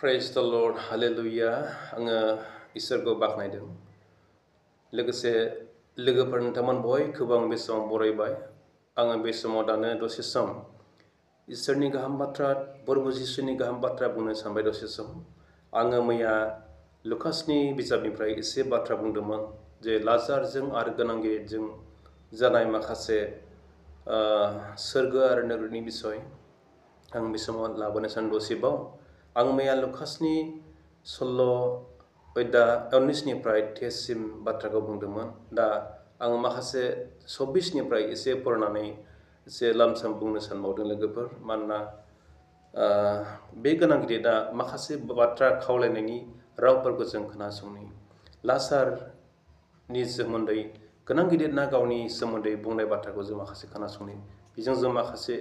Praise the Lord, Hallelujah. आङो इसोरखौ बाख्नायदों। लोगोसे लोगोफोर नोंथांमोन बयखौबो आं बे समाव बरायबाय। आङो बे समाव दानो दसे सम इसोरनि गाहाम बाथ्रा, प्रभु जिसुनि गाहाम बाथ्रा बुंनो सानबाय दसे सम। आङो मैया लुकासनि बिजाबनिफ्राय एसे बाथ्रा बुंदोंमोन जे लाजारजों आरो गोनां गिदिरजों जानाय माखासे सोरगो आरो नोगोरनि बिसय आं बे समाव लाबोनो सानदों दसेबाव। आं मैया लुकासनि 19निफ्राय 23सिम बाथ्राखौ बुंदोंमोन। दा आं माखासे 24निफ्राय एसे फरायनानै एसे लामसाम बुंनो सानबावदों लोगोफोर। मानोना बे गोनां गिदिरा माखासे बाथ्रा खावलायनायनि रावफोरखौ जों खोनासंनि। लाजारनि सोमोन्दै गोनां गिदिरना गावनि सोमोन्दै बुंनाय बाथ्राखौ जों माखासे खोनासंनि। बेजों जों माखासे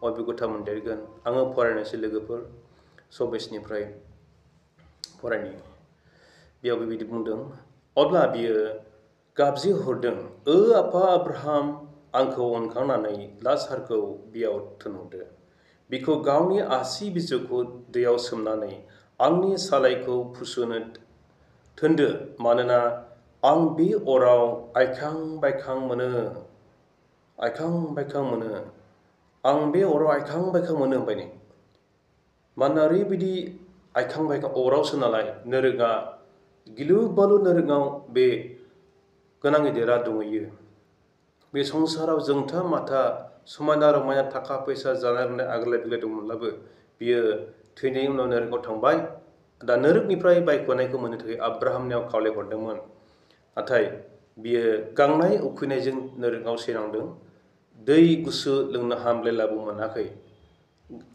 अबिगथा मोनदेरगोन। आङो फरायनोसै लोगोफोर 24निफ्राय फरायनि। बेयाव बेबायदि बुंदों, अब्ला बियो गाबज्रिहरदों, ओ आफा आब्राहाम, आंखौ अनखांनानै लाजारखौ बियाव थिनहरदो। बिखौ गावनि आसि बिजौखौ दैयाव सोमनानै आंनि सालायखौ फुसुनो थोनदो, मानोना आं बे अराव आइखां बायखां मोनो। आं बे अराव आइखां बायखां मोनो होनबाय नै। मानोना ओरैबायदि आइखां बायखां अरावसो नालाय, नोरोगा गिलु बालु नोरोगाव बे गोनां गिदिरा दंहैयो। बे संसाराव जोंथा माथा समायना रमायना थाखा फैसा जानाय लोंनाय आग्लाय बिग्लाय दंमोनब्लाबो बियो थैनायनि उनाव नोरोगाव थांबाय। दा नोरोगनिफ्राय बायख'नायखौ मोननो थाखाय आब्राहामनियाव खावलायहरदोंमोन। नाथाय बियो गांनाय उखैनायजों नोरोगाव सैनांदों। दै गुसु लोंनो हामब्लायलाबो मोनाखै।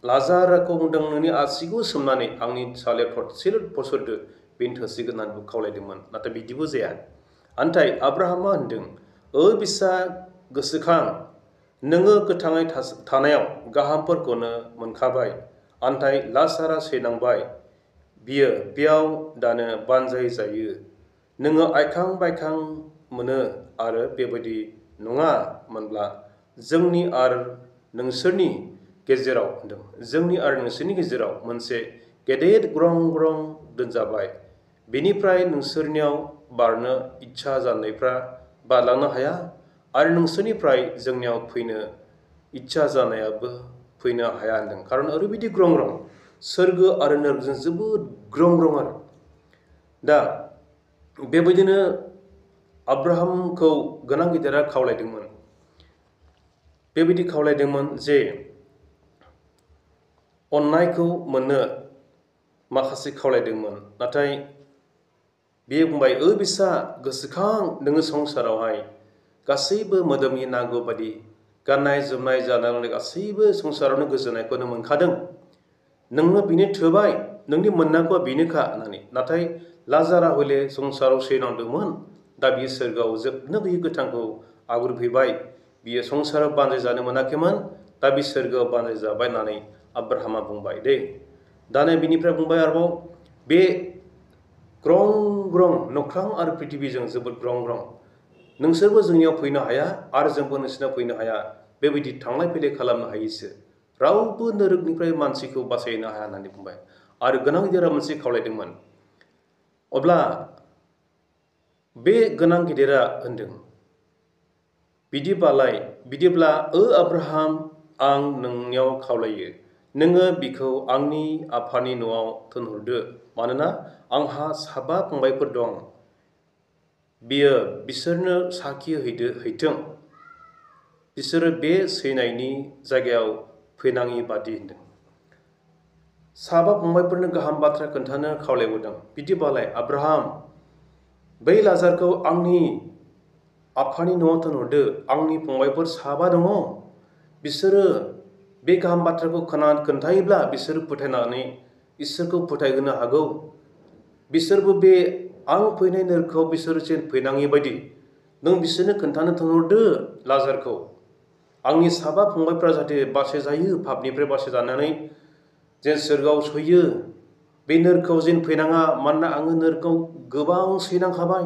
लाजारखौ बुंदों, नोंनि आसिखौ सोमनानै आंनि सालायाव थरसेल' फसरदो, बेनो थोसिगोन होननानै खावलायदोंमोन। नाथाय बिदिबो जाया। नाथाय आब्राहामा होनदों, ओ बिसा गोसोखां, नोङो गोथाङै थानायाव गाहामफोरखौनो मोनखाबाय। नाथाय लाजारआ सैनांबाय। बियो बेयाव दानो बानजाय जायो। नोङो आइखां बायखां मोनो आरो बेबायदि नङा मोनब्ला जोंनि आरो नोंसोरनि गेजेराव मोनसे गेदेर ग्रं ग्रं दोनजाबाय। बेनिफ्राय नोंसोरनियाव बारनो इच्छा जानायफ्रा बारलांनो हाया, आरो नोंसोरनिफ्राय जोंनियाव फैनो इच्छा जानायाबो फैनो हाया होनदों। खारन ओरैबायदि ग्रं ग्रं, सोरगो आरो नोरगोजों जोबोद ग्रं ग्रं आरो। दा बेबायदिनो आब्राहामखौ गोनां गिदिरा खावलायदोंमोन। बेबायदि खावलायदोंमोन जे अननायखौ मोननो माखासे खावलायदोंमोन। नाथाय बियो बुंबाय, ओ बिसा गोसोखां, नोङो संसारावहाय गासैबो मोदोमनि नांगौ बादि गाननाय जोमनाय जानाय लोंनाय गासैबो संसारावनो गोजोननायखौनो मोनखादों। नोंनो बेनो थोबाय, नोंनि मोननांगौआ बेनोखा होननानै। नाथाय लाजारआ हले संसाराव सैनांदोंमोन। दा बियो सोरगोआव जोबनो गैयै गोथांखौ आवग्रिफैबाय। बियो संसाराव बानजाय जानो मोनाखैमोन, दा बे सोरगोआव बानजाय जाबाय होननानै आब्राहामा बुंबाय दे। दानो बिनिफ्राय बुंबाय आरोबाव, बे ग्रं ग्रं नख्रां आरो पृथिबिजों जोबोद ग्रं ग्रं, नोंसोरबो जोंनियाव फैनो हाया आरो जोंबो नोंसोरनाव फैनो हाया। बेबायदि थांलाय फैलाय खालामनो हायोसो। रावबो नोरोगनिफ्राय मानसिखौ बासायनो हाया होननानै बुंबाय। आरो गोनां गिदिरा मोनसे खावलायदोंमोन। अब्ला बे गोनां गिदिरा होनदों, बिदिब्ला ओ आब्राहाम, आं नोंनियाव खावलायो, नोङो बिखौ आंनि आफानि न'आव थिनहरदो, मानोना आंहा 7 फंबायफोर दं। बियो बिसोरनो साखि हैथों, बिसोरो बे सैनायनि जायगायाव फैनाङि बादि होनदों। 7 फंबायफोरनो गाहाम बाथ्रा खोन्थानो खावलायबोदों। बिदिबालाय आब्राहाम, बै लाजारखौ आंनि आफानि न'आव थिनहरदो। आंनि फंबायफोर 7 दङ। बिसोरो बे गाहाम बाथ्राखौ खोन्थायोब्ला बिसोरो फोथायनानै इसोरखौ फोथायहोनो हागौ। बिसोरबो बे आं फैनाय नोरखौ बिसोर जेन फैनाङि बायदि नों बिसोरनो खोन्थानो थिनहरदो लाजारखौ। आंनि 7 फंबायफ्रा जाहाथे बासायजायो, पापनिफ्राय बासायजानानै जेन सोरगोआव सहैयो। बे नोरखौ जेन फैनाङा, मानोना आङो नोरखौ गोबां सैनांखाबाय।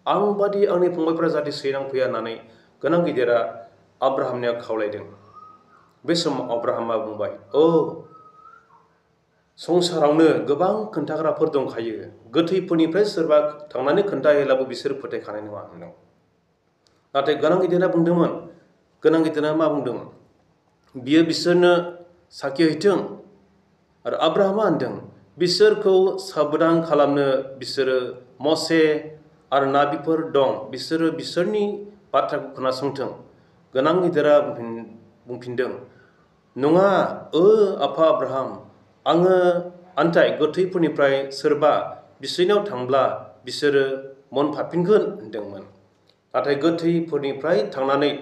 आं बादि आंनि फंबायफ्रा जाहाथे सैनांफैया होननानै गोनां गिदिरा आब्राहामनियाव खावलायदों। बे समाव आब्राहामा बुंबाय, औ संसारावनो गोबां खोन्थाग्राफोर दंखायो, गोथैफोरनिफ्राय सोरबा थांनानै खोन्थाहैब्लाबो बिसोर फोथायखानाय नङा होनदों। नाथाय गोनां गिदिरा बुंदोंमोन, गोनां गिदिरा मा बुंदों? बियो बिसोरनो साखि हैथों। आरो आब्राहामा होनदों बिसोरखौ साबधान खालामनो बिसोरो मसे आरो नाबिफोर दं, बिसोरो बिसोरनि बाथ्राखौ खोनासंथों। गोनां गिदिरा बुंफिनदों, नङा आफा आब्राहाम, आङो आन्थाय गोथैफोरनिफ्राय सोरबा बिसोरनाव थांब्ला बिसोरो मोनफाफिनगोन होनदोंमोन। नाथाय गोथैफोरनिफ्राय थांनानै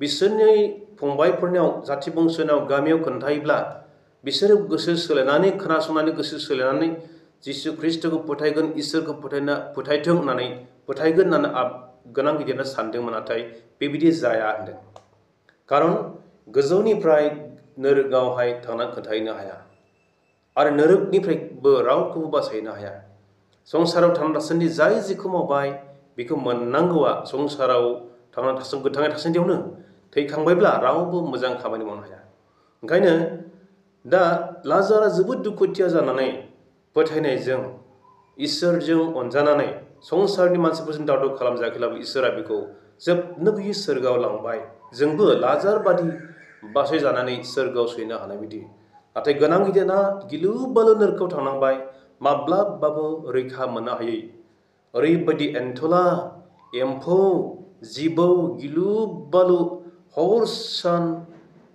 बिसोरनि फंबायफोरनियाव, जाथि बंस'नाव, गामियाव खोन्थायोब्ला बिसोरो गोसो सोलायनानै, खोनासंनानै गोसो सोलायनानै जिसु ख्रिस्ट'खौ फोथायगोन, इसोरखौ फोथायथों होननानै फोथायगोन होननानै गोनां गिदिरा सानदोंमोन। नाथाय बेबायदि जाया होनदों। खारन गोजौनिफ्राय नोरोगावहाय थांनानै खोन्थाहैनो हाया आरो नोरोगनिफ्रायबो रावखौबो बासायनो हाया। संसाराव थांना थासान्दि जाय जेखौ मावबाय बेखौ मोननांगौआ संसाराव गोथाङै थासान्दियावनो, थैखांबायब्ला रावबो मोजां खामानि मावनो हाया। ओंखायनो दा लाजारा जोबोद दुखुथिया जानानै फोथायनायजों, इसोरजों अनजानानै संसारनि मानसिफोरजों दावदाव खालामजायाखैब्लाबो इसोरा बेखौ जोबनो गैयै सोरगोआव लांबाय। जोंबो लाजार बादि बासायजानानै सोरगोआव सैनो हानाय बायदि। नाथाय गोनां गिदिरा गिलु बालु नोरगआव थांनांबाय, माब्लाबाबो रैखा मोननो हायै। ओरैबायदि एन्थला, एम्फौ, जिबौ, गिलु बालु, हर सान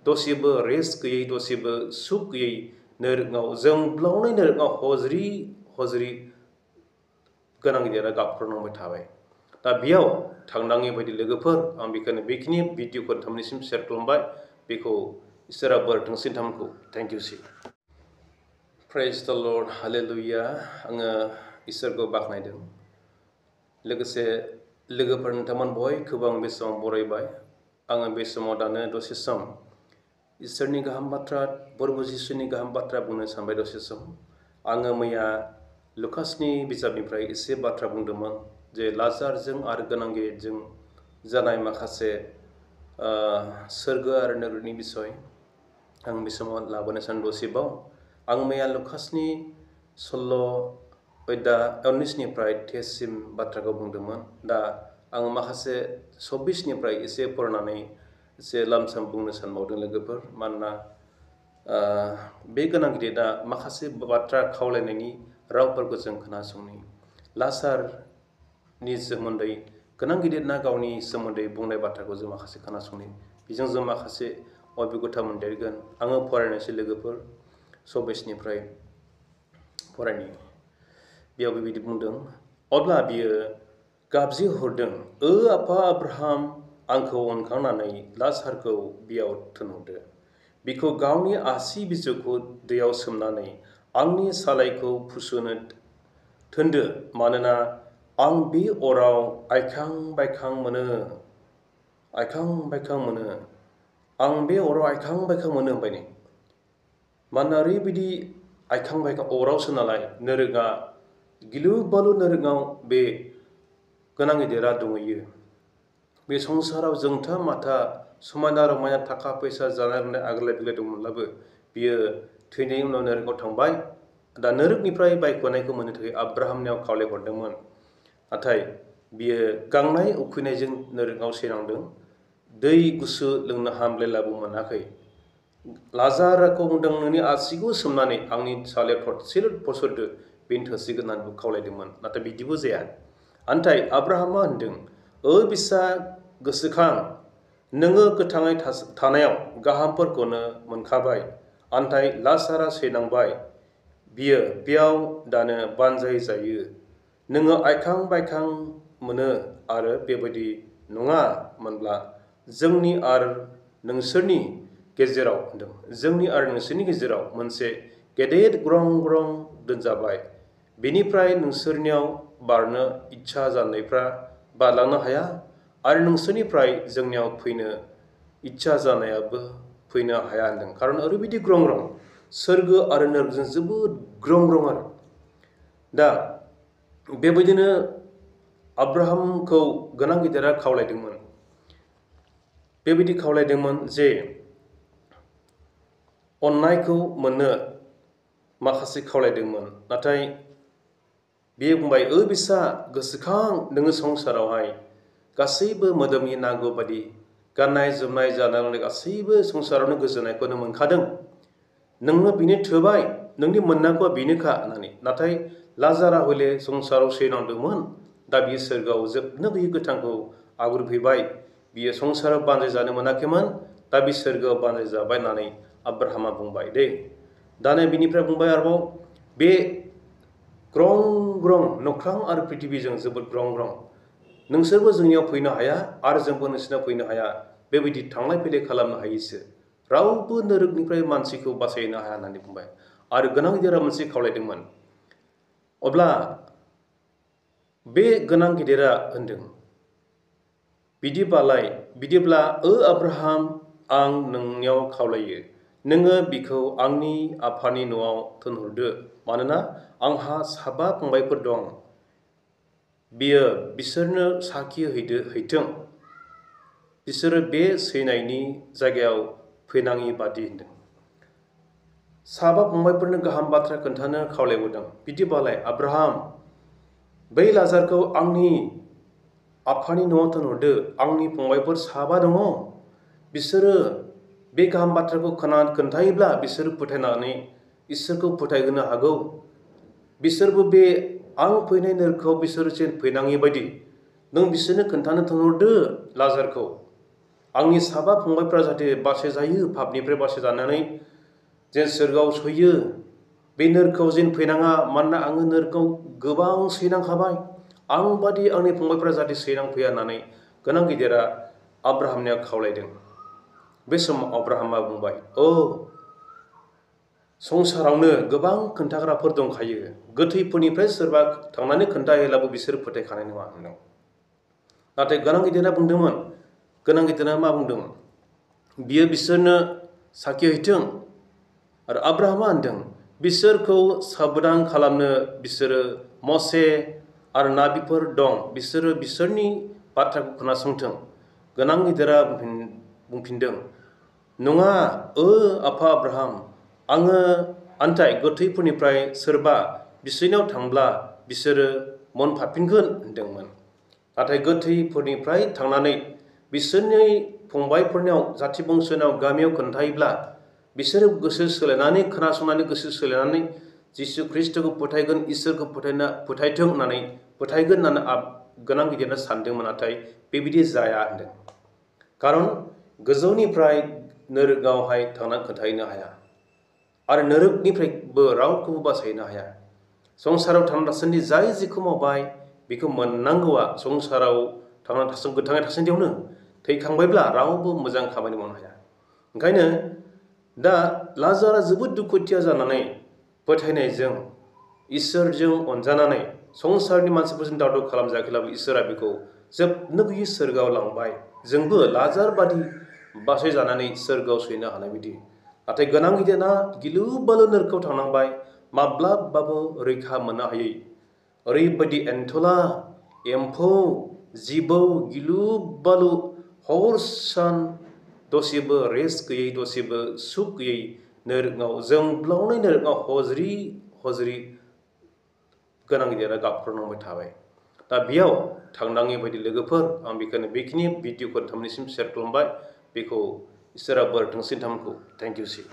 दसेबो रेस्ट गैयै, दसेबो सुख गैयै नोरोगाव, जोंब्लावनाय नोरोगाव हज्रि हज्रि गोनां गिदिरा गाबख्रावनांबाय थाबाय। दा बेयाव थांनाङै बायदि लोगोफोर, आं बेखौनो बेखिनि भिडिअखौ नोंथांमोननिसिम शेयार खालामबाय। बेखौ इसोरा बोर होथोंसै नोंथांमोनखौ। थेंक इउ सि। Praise the lord, hallelujah. आङो इसोरखौ बाख्नायदों। लोगोसे लोगोफोर, नोंथांमोन बयखौबो आं बे समाव बरायबाय। आङो बे समाव दानो दसे सम इसोरनि गाहाम बाथ्रा, प्रभु जिसुनि गाहाम बाथ्रा बुंनो सानबाय दसे सम। आङो मैया लुकासनि बिजाबनिफ्राय एसे बाथ्रा बुंदोंमोन जे लाजारजों आरो गोनां गिदिरजों जानाय माखासे सोरगो आरो नोगोरनि बिसय आं बे समाव लाबोनो सानदों दसेबाव। आं मैया लुकासनि 16:19निफ्राय 23सिम बाथ्राखौ बुंदोंमोन। दा आं माखासे 24निफ्राय एसे फरायनानै एसे लामसाम बुंनो सानबावदों लोगोफोर। मानोना बे गोनां गिदिरा माखासे बाथ्रा खावलायनायनि रावफोरखौ जों खोनासंनि। लाजारनि सोमोन्दै गोनां गिदिरना गावनि सोमोन्दै बुंनाय बाथ्राखौ जों माखासे खोनासंनि। बेजों जों माखासे अबिगथा मोनदेरगोन। आङो फरायनोसै लोगोफोर, 24निफ्राय फरायनि। बेयाव बेबायदि बुंदों, अब्ला बियो गाबज्रिहरदों, आफा आब्राहाम, आंखौ अनखांनानै लाजारखौ बेयाव थिनहरदो। बिखौ गावनि आसि बिजौखौ दैयाव सोमनानै आंनि सालायखौ फुसुनो थोनदो, मानोना आं बे अराव आइखां बायखां मोनो। आं बे अराव आइखां बायखां मोनो होनबाय नै। मानोना ओरैबायदि आइखां बायखां अरावसो नालाय, नोरोगा गिलु बालु नोरोगाव बे गोनां गिदिरा दंहैयो। बे संसाराव जोंथा माथा समायना रमायना थाखा फैसा जानाय लोंनाय आग्लाय बिग्लाय दंमोनब्लाबो बियो थैनायनि उनाव नोरोगाव थांबाय। दा नोरोगनिफ्राय बायख'नायखौ मोननो थाखाय आब्राहामनियाव खावलायहरदोंमोन। नाथाय बियो गांनाय उखैनायजों नोरोगाव सैनांदों। दै गुसु लोंनो हामब्लायब्लाबो मोनाखै। लाजारखौ बुंदों, नोंनि आसिखौ सोमनानै आंनि सालायाव थरसेल' फसरदो, बेनो थोसिगोन होननानै खावलायदोंमोन। नाथाय बिदिबो जाया। आन्थाय आब्राहामा होनदों, बिसा गोसोखां, नोङो गोथाङै थानायाव गाहामफोरखौनो मोनखाबाय। आन्थाय लाजारा सैनांबाय, बियो बेयाव दानो बानजाय जायो। नोङो आइखां बायखां मोनो आरो बेबायदि नङा मोनब्ला जोंनि आरो नोंसोरनि गेजेराव मोनसे गेदेर ग्रं ग्रं दोनजाबाय। बेनिफ्राय नोंसोरनियाव बारनो इच्छा जानायफ्रा बारलांनो हाया आरो नोंसोरनिफ्राय जोंनियाव फैनो इच्छा जानायाबो फैनो हाया होनदों। खारन ओरैबायदि ग्रं ग्रं, सोरगो आरो नोरगजों जोबोद ग्रं ग्रं आरो। दा बेबायदिनो आब्राहामखौ गोनां गिदिरा खावलायदोंमोन। बेबायदि खावलायदोंमोन जे अननायखौ मोननो माखासे खावलायदोंमोन नाथाय बियो बुंबाय बिसा गोसोखां नोङो संसारावहाय गासैबो मोदोमनि नांगौ बादि गाननाय जोमनाय जानाय लोंनाय गासैबो संसारावनो गोजोननायखौ नों मोनखादों नोंनो बेनो थोबाय नोंनि मोननांगौआ बेनोखा होननानै नाथाय लाजारा हले संसाराव सैनांदोंमोन दा बियो सोरगोआव जोबनो गैयै गोथांखौ आवग्रिफैबाय बियो संसाराव बानजाय जानो मोनाखैमोन दा बे सोरगोआव बानजाय जाबाय होननानै आब्राहामा बुंबाय दे दानो बिनिफ्राय बुंबाय आरोबाव बे ग्रं ग्रं नख्रां आरो पृथिबीजों जोबोद ग्रं ग्रं नोंसोरबो जोंनियाव फैनो हाया आरो जोंबो नोंसोरनाव फैनो हाया बेबायदि थांलाय फैलाय खालामनो हायोसो रावबो नोरोखनिफ्राय मानसिखौ बासायनो हाया होननानै बुंबाय आरो गोनां गिदिरा मोनसे खावलायदोंमोन अब्ला बे गोनां गिदिरा होनदों बिदिब्ला आब्राहाम आं नोंनियाव खावलायो नोङो बिखौ आंनि आफानि न'आव थिनहरदो मानोना आंहा 7 फंबायफोर दं बियो बिसोरनो साखि हैथों बिसोरो बे सैनायनि जायगायाव फैनाङि बादि होनदों 7 फंबायफोरनो गाहाम बाथ्रा खोन्थानो खावलायबोदों बिदिबालाय आब्राहाम बै लाजारखौ आंनि आफानि न'आव थिनहरदो आंनि फंबायफोर 7 दङ बिसोरो बे गाहाम बाथ्राखौ खोन्थायोब्ला बिसोरो फोथायनानै इसोरखौ फोथायहोनो हागौ बिसोरबो बे आं फैनाय नोरखौ बिसोर जेन फैनाङि बायदि नों बिसोरनो खोन्थानो थिनहरदो लाजारखौ आंनि 7 फंबायफ्रा जाहाथे बासायजायो पापनिफ्राय बासायजानानै जेन सोरगोआव सैयो बे नोरखौ जेन फैनाङा मानोना आङो नोरखौ गोबां सैनांखाबाय आं बादि आंनि फंबायफ्रा जाहाथे सैनांफैया होननानै गोनां गिदिरा आब्राहामनियाव खावलायदों बे समाव आब्राहामा बुंबाय संसारावनो गोबां खोन्थाग्राफोर दंखायो गोथैफोरनिफ्राय सोरबा थांनानै खोन्थाहैब्लाबो बिसोर फोथायखानाय नङा होनदों नाथाय गोनां गिदिरा मा बुंदों बियो बिसोरनो साखि हैथों आरो आब्राहामा होनदों बिसोरखौ साबधान खालामनो बिसोरो मसे आरो नाबिफोर दं बिसोरो बिसोरनि बाथ्राखौ खोनासंथों गोनां गिदिरा बुंफिनदों नङा आफा आब्राहाम आङो आन्थाय गोथैफोरनिफ्राय सोरबा बिसोरनियाव थांब्ला बिसोरो मन फाफिनगोन होनदोंमोन नाथाय गोथैफोरनिफ्राय थांनानै बिसोरनि फंबायफोरनियाव जाथि बंस'नाव गामियाव खोन्थायोब्ला बिसोरो गोसो सोलायनानै खोनासंनानै गोसो सोलायनानै जिसु ख्रिस्ट'खौ फोथायगोन इसोरखौ फोथायथों होननानै फोथायगोन होननानै गोनां गिदिरा सानदोंमोन नाथाय बेबायदि जाया होनदों खारन गोजौनिफ्राय नोरोगावहाय थांनानै खोन्थाहैनो हाया आरो नोरोखनिफ्रायबो रावखौबो बासायनो हाया संसाराव थांना थासान्दि जाय जेखौ मावबाय बेखौ मोननांगौआ संसाराव गोथाङै थासान्दियावनो थैखांबायब्ला रावबो मोजां खामानि मावनो हाया ओंखायनो दा लाजारा जोबोद दुखुथिया जानानै फोथायनायजों इसोरजों अनजानानै संसारनि मानसिफोरजों दावदाव खालामजायाखैब्लाबो इसोरा बेखौ जोबनो गैयै सोरगोआव लांबाय जोंबो लाजार बादि बासायजानानै सोरगोआव सैनो हानाय बायदि नाथाय गोनां गिदिरा गिलु बालु नोरखौ थांनांबाय माब्लाबाबो रैखा मोननो हायै ओरैबायदि एन्थला एम्फौ जिबौ गिलु बालु हर सान दसेबो रेस्ट गैयै दसेबो सुख गैयै नोरोखआव जोंब्लावनाय नोरोखआव हजरि गोनां गिदिरा गाबख्रावनांबाय थाबाय दा बेयाव थांनाङि बायदि लोगोफोर आं बेखिनि भिडिअखौ नोंथांमोननिसिम शेयार खालामबाय बेखौ इसोरा बोर होथोंसै नोंथांमोनखौ थेंक इउ सै